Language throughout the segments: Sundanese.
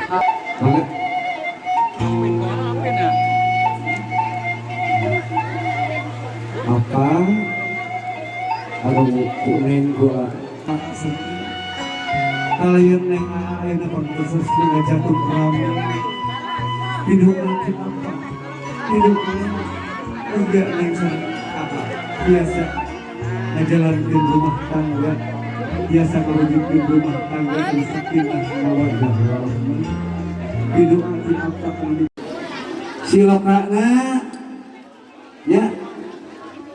Banget. Apa? Aduh, kuning gua. Kalian neng ayeuna pangkhusus dina jatuh rame. Hidup nanti apa? Hidup enggak neng apa? Biasa ngajalankeun rumah tangga, biasa ngawujudkeun rumah tangga di sakinah mawaddah warahmah. Hidup nanti apa kudu silokana ya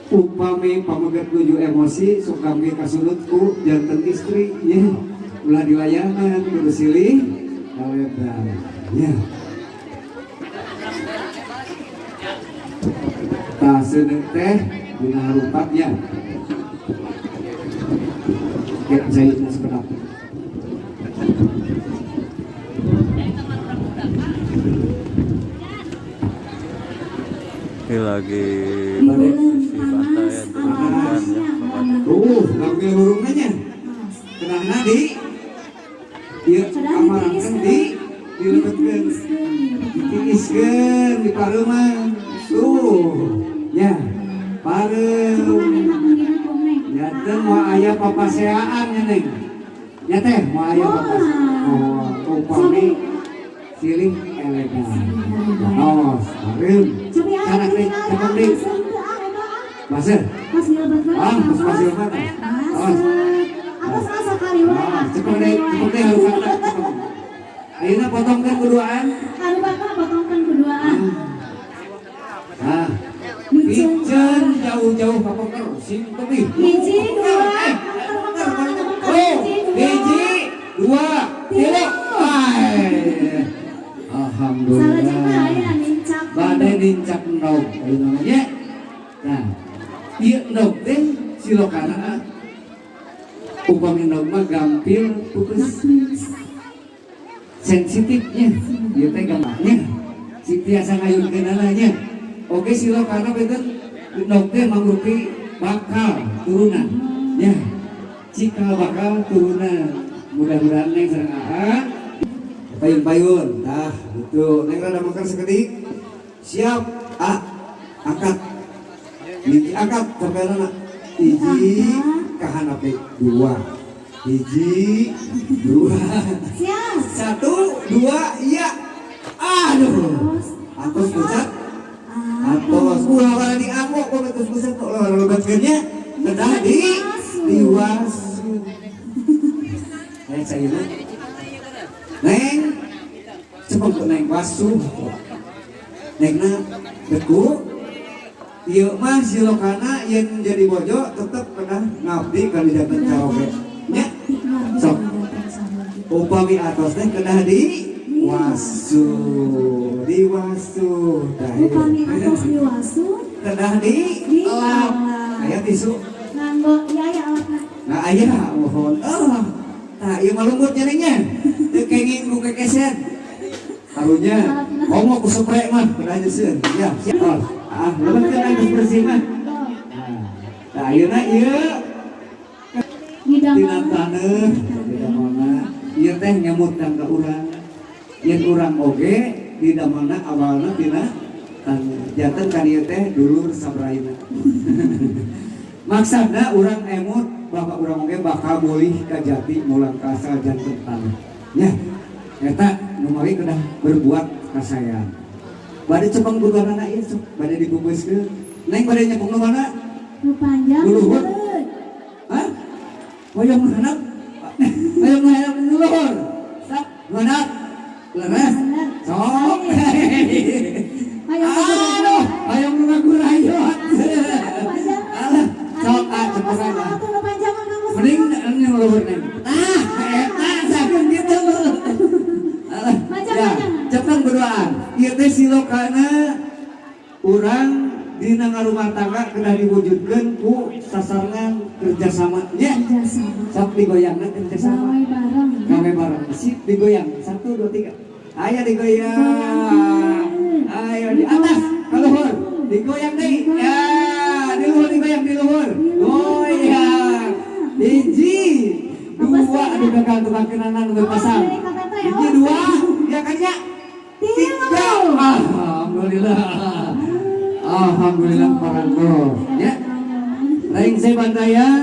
upami pameget nuju emosi sok gampil kasunut ku janten istri ya ulah dilayanan kudu silih kaledan ya tah seuneu teh dina harupatnya ya jahitna sekedap. Ini lagi sisi pantai ya, turun hujan ya, sobat. Tuh, gampil hurungnya. Kenana di ieu kamarankeun di dilebetkeun, ditiiskeun di pareuman. Tuh, ya. Pareum. Ya teh moal aya papaseaan nya Neng. Ya teh moal aya papaseaan. Oh, upami silih elegan. Tos, pareum. Sanak deui, cekap deui. Baseuh. Ah, geus masih mana? Awas. Ah, cepet deh harupatna, cepet. Ayeuna potongkeun kuduaan. Harupatna potongkeun kuduaan. Ah. Piceun jauh-jauh ka poker sing tebih. Hiji, dua, Oh, hiji, dua, tilu. Ai. Salajengna Alhamdulillah. aya nincak. Bade nincak endog ayeuna mah nya. Nah, ieu endog teh silokana upami endog mah gampil pupus sensitifnya ieu teh gampangnya sing tiasa ngayunkeunana nya. Oke silokana beten endog teh mangrupi bakal turunan nya. Cikal bakal turunan. Mudah-mudahan neng sareng aa payun-payun tah gitu neng rada makan sekedik siap ah angkat hiji angkat sampai anak hiji kahanap dua hiji dua Siap. satu dua iya aduh atos pusat atos ulah wala diamuk kok atos pusat kok ulah lebetkeun nya kedah di diwasu eh cairna neng cepet neng wasuh nengna beku ieu mah silokana yen jadi bojo tetep kedah ngabdi ka dijanten caroge nya sok upami atos teh kedah di wasuh diwasuh tah ieu. Upami atos diwasu kedah di elap aya tisu nganggo ieu aya alatna. nah aya mohon oh tah ieu mah lembut nya neng nya teu kenging ku kekeset karunya komo ku spray mah kedah nyeuseun ya siap oh ah lebetkeun geus bersih mah nah ayeuna ieu tina taneuh didamana ieu teh nyamutkan ka urang yen urang oge didamana awalna tina taneuh janten kan ieu teh dulur sabraina maksudna urang emut bapak urang oge bakal bolih ka jati mulang ka asal janten taneuh nya eta nu mawi kedah berbuat kasayan bade cepeng kuduanana ieu sok bade dibungkuskeun neng bade nyepeng nu mana Nu panjang. Nu luhur. Hah? Hoyong nu handap? Hoyong nu handap nu luhur. Sok, nu handap. Leres. Sok. Aduh, hoyong nu ngagurayot. Alah, sok ah cepengan ah. Nu panjang mah kamu. Mending nu luhur neng. Tah, eta sakeun kitu. Alah, ya, cepeng berduaan. Ieu teh silokana urang dina ngarumah tangga kedah diwujudkeun ku sasarengan kerjasama nya. Kerjasama. Sok digoyangna kerjasama. Gawe bareng. Gawe bareng. Sip digoyang. 1 2 3. Ayo digoyang. Ayo di atas ka luhur. Digoyang deui. Ya, di luhur digoyang di luhur. Goyang. Hiji, dua, aduh gagal tukang kenanan nu pasang. Hiji, dua, ya Alhamdulillah. Alhamdulillah parantos ya. Rengse Bantayan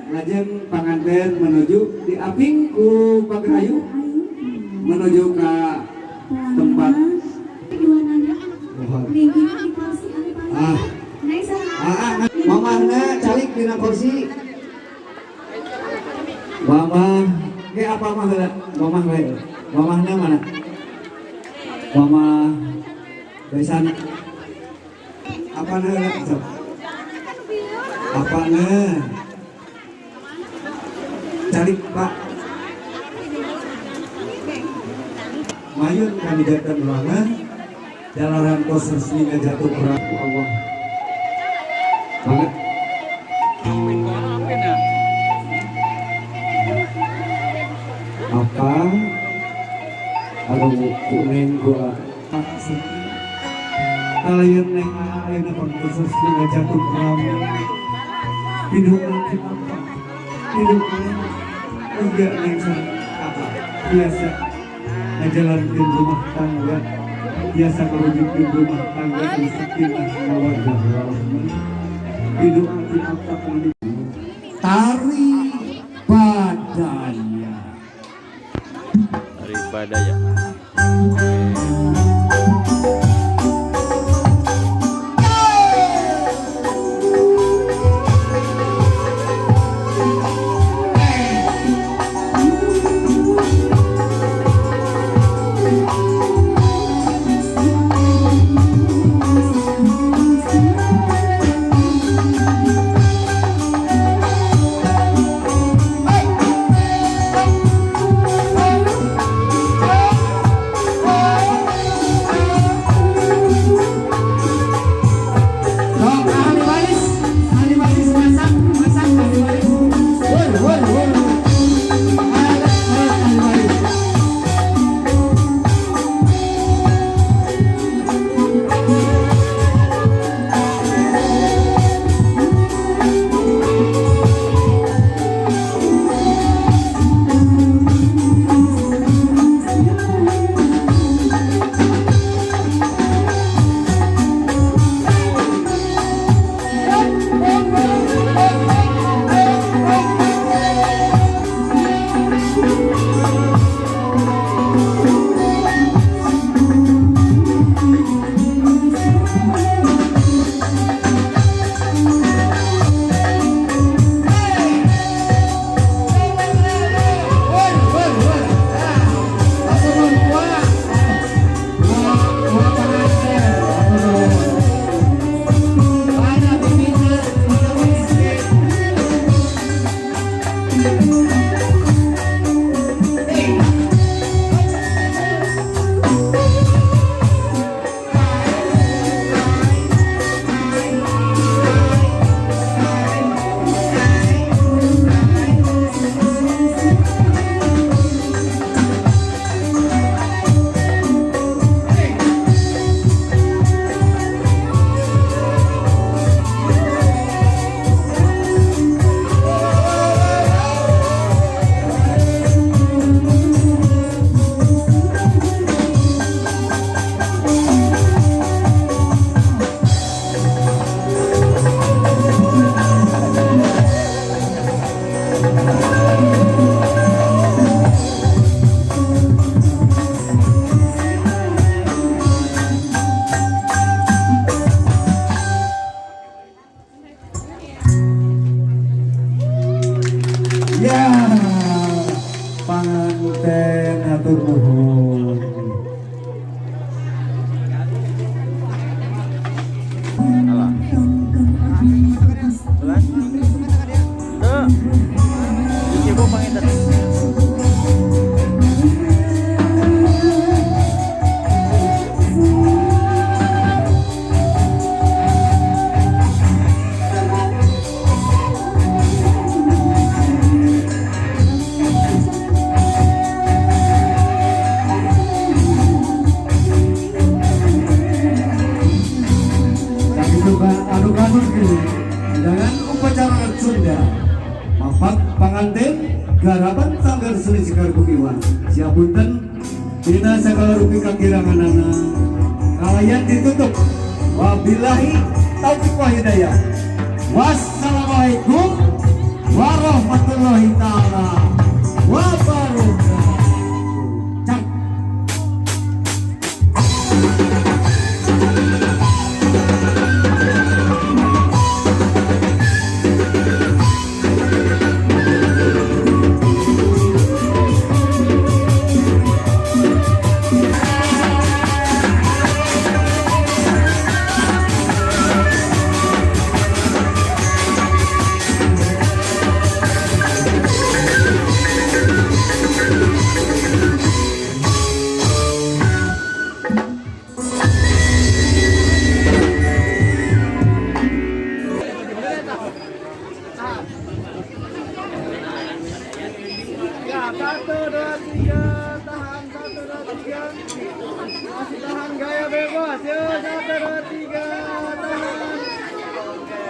lajeng panganten menuju diaping ku Pager Ayu menuju ke tempat. Dua nanya. Linggih di kursi anu paling. Ah. Neng sama. Ah, ah, mamahna calik dina kursi. Mamah, ge apa mah heula? Mamah we. Mamahna mana? Mamah besan. Apa heula sok? Apa na? Calik, Pak. Mayun kami datang ruangan jalanan kos resmi ngajatuh perang Allah banget. Apa aduh kuning gua kalian neng ayeuna kos resmi ngajatuh perang hidup nanti apa hidup enggak neng apa biasa ngajalankeun rumah tangga, biasa ngawujudkeun rumah tangga anu sakinah mawaddah warahmah. Hidup nanti apa kami tari badaya. Tari Badaya. Sok ahli waris, ahli waris masak, masak ahli waris. Woi, woi, woi. Ahli, ahli waris. Woi, woi, woi. Ah. Atur nuhun, wah. Wah, wah panganten. Atur nuhun. Mana bibina, mana istri. Ya, panganten hatur nuhun. Alah. Tuh. Ibu panginten. Sakitu anu katurkeun undangan upacara Sunda. Mapak panganten garapan Sanggar Seni Sekar Gumiwang. Siapunten dina sagala rupi kakiranganana. Rangkaian ditutup. Wabillahi taufiq wal hidayah. Wassalamualaikum warahmatullahi taala wabarakatuh. Cak. Ya, satu, dua, tiga, tahan, satu, dua, tiga. Masih tahan gaya bebas. Yo, satu, dua, tiga, tahan. Oke.